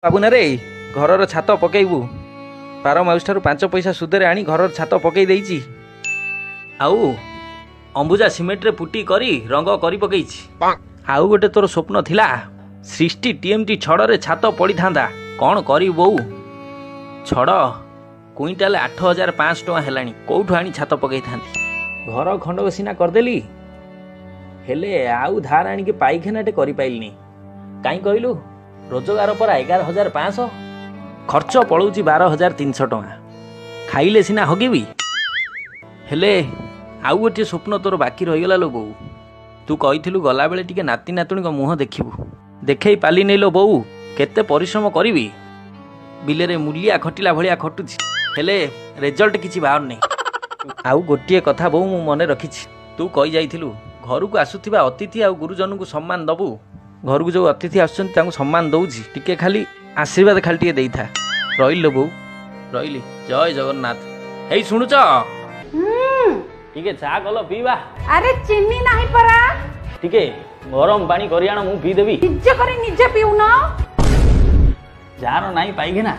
ବାବୁନାରେ, ଘରର ଛାତ ପକେଇବୁ। ପାର ମାଉସୀ ଠାରୁ 5 ପଇସା ସୁଧରେ ଆଣି ଘରର ଛାତ ପକେଇ ଦେଇଛି, ଆଉ ଅମ୍ବୁଜା ସିମେଣ୍ଟରେ ପୁଟି କରି ରଙ୍ଗ କରି ପକେଇଛି। ଆଉ ଗୋଟେ ତୋର ସ୍ୱପ୍ନ ଥିଲା, ସୃଷ୍ଟି ଟିଏମ୍ଟି ଛଡ଼ରେ ଛାତ ପଡ଼ିଥାନ୍ତା। କ'ଣ କରିବୁ ବୋଉ, ଛଡ଼ କୁଇଣ୍ଟାଲ 8500 ଟଙ୍କା ହେଲାଣି, କୋଉଠୁ ଆଣି ଛାତ ପକେଇଥାନ୍ତି? ଘର ଖଣ୍ଡକ ସିନା କରିଦେଲି, ହେଲେ ଆଉ ଧାର ଆଣିକି ପାଇଖାନାଟେ କରିପାରିଲିନି। କାହିଁ କହିଲୁ? ରୋଜଗାର ପରା 11500, ଖର୍ଚ୍ଚ ପଳଉଛି 12300 ଟଙ୍କା। ଖାଇଲେ ସିନା ହଗିବି। ହେଲେ ଆଉ ଗୋଟିଏ ସ୍ୱପ୍ନ ତୋର ବାକି ରହିଗଲା ଲୋ ବୋଉ। ତୁ କହିଥିଲୁ ଗଲାବେଳେ ଟିକେ ନାତି ନାତୁଣୀଙ୍କ ମୁହଁ ଦେଖିବୁ, ଦେଖେଇ ପାରିଲିନି ଲୋ ବୋଉ। କେତେ ପରିଶ୍ରମ କରିବି, ବିଲରେ ମୂଲିଆ ଖଟିଲା ଭଳିଆ ଖଟୁଛି, ହେଲେ ରେଜଲ୍ଟ କିଛି ବାହାରୁନି। ଆଉ ଗୋଟିଏ କଥା ବୋଉ ମୁଁ ମନେ ରଖିଛି, ତୁ କହି ଯାଇଥିଲୁ ଘରକୁ ଆସୁଥିବା ଅତିଥି ଆଉ ଗୁରୁଜନଙ୍କୁ ସମ୍ମାନ ଦବୁ। ଘରକୁ ଯେଉଁ ଅତିଥି ଆସୁଛନ୍ତି ତାଙ୍କୁ ସମ୍ମାନ ଦଉଛି, ଟିକେ ଖାଲି ଆଶୀର୍ବାଦ ଖାଲି ଟିକେ ଦେଇଥା। ରହିଲି ଲୋ ବୋଉ, ରହିଲି। ଜୟ ଜଗନ୍ନାଥ। ହେଇ ଶୁଣୁଛ? ଟିକେ ଚା କଲ ପିଇବା। ଆରେ ଚିନି ନାହିଁ ପରା। ଟିକେ ଗରମ ପାଣି କରି ଆଣ, ମୁଁ ପିଇଦେବି। ନିଜେ କରି ନିଜେ ପିଉନ। ଯାହାର ନାହିଁ ପାଇଖାନା